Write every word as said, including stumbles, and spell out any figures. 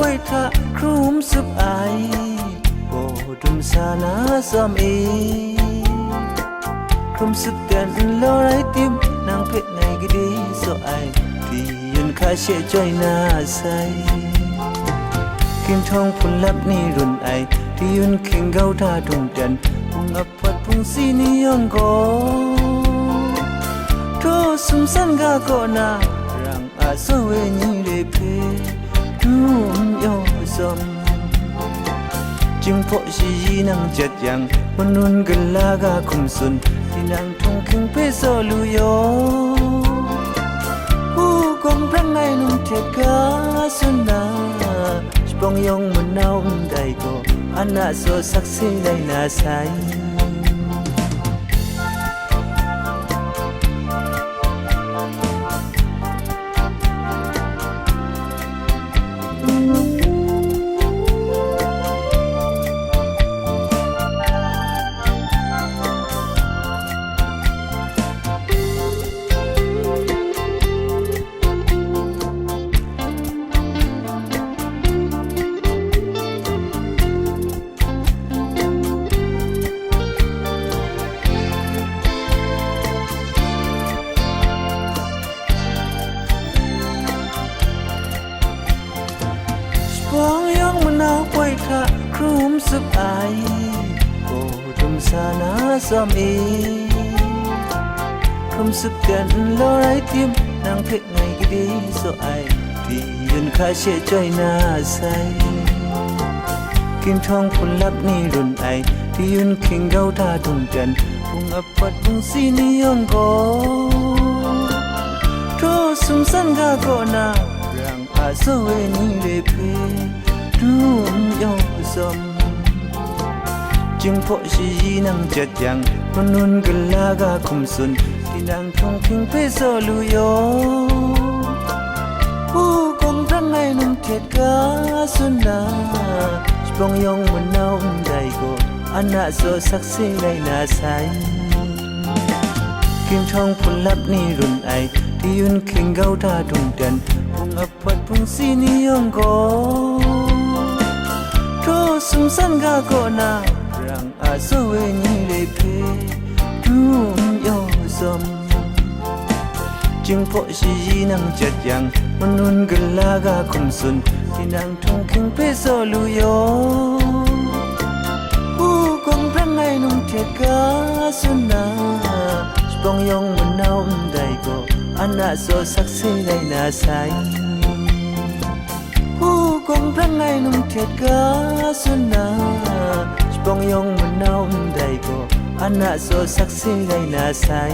Poi hta hkrum sup ai, gaw dum sa na tsawm e. Hkrum sup dan n law rai tim, nang hpe ngai gade tsaw ai, diyun hka she chyoi na sai. Hkinhtawng hpunlap ni run ai, diyun hking grau hta dung dan, hpung ap hpawt hpung si ni yawng gaw, htaw sumsan ga kaw na, rang a sawe ni re hpe, du n yaw tsawm. Jinghpaw shayi nang jat yang, manun gala ga hkum tsun, tinang htunghking hpe tsaw lu yaw. Hugawng brang ai num htet ga tsun na, shapawng yawng manau ndai gaw, an a tsaw sakse lai na sai. Shapawng yawng manau poi hta hkrum sup ai, gaw dum sa na tsawm e. Hkrum sup dan n law rai tim, nang hpe ngai gade tsaw ai, diyun hka she chyoi na sai. Hkinhtawng hpunlap ni run ai, diyun hking grau hta dung dan, hpung ap hpawt hpung si ni yawng gaw, htaw sumsan ga kaw na, rang a sawe ni re hpe, du n yaw tsawm. Jinghpaw shayi nang jat yang, manun gala ga hkum tsun, tinang htunghking hpe tsaw lu yaw. Hugawng brang ai num htet ga tsun na, shapawng yawng manau ndai gaw, an a tsaw sakse lai na sai. Hkinhtawng hpunlap ni run ai, diyun hking grau hta dung dan, hpung ap hpawt hpung si ni yawng gaw, htaw sumsan ga kaw na, rang a sawe ni re hpe, du n yaw tsawm. Jinghpaw shayi nang jat yang, manun gala ga hkum tsun, tinang htunghking hpe tsaw lu yaw. Hugawng brang ai num htet ga tsun na, shapawng yawng manau ndai gaw, an a tsaw sakse lai na sai. Hugawng brang ai num htet ga tsun na, shapawng yawng manau ndai gaw, an a tsaw sakse lai na sai.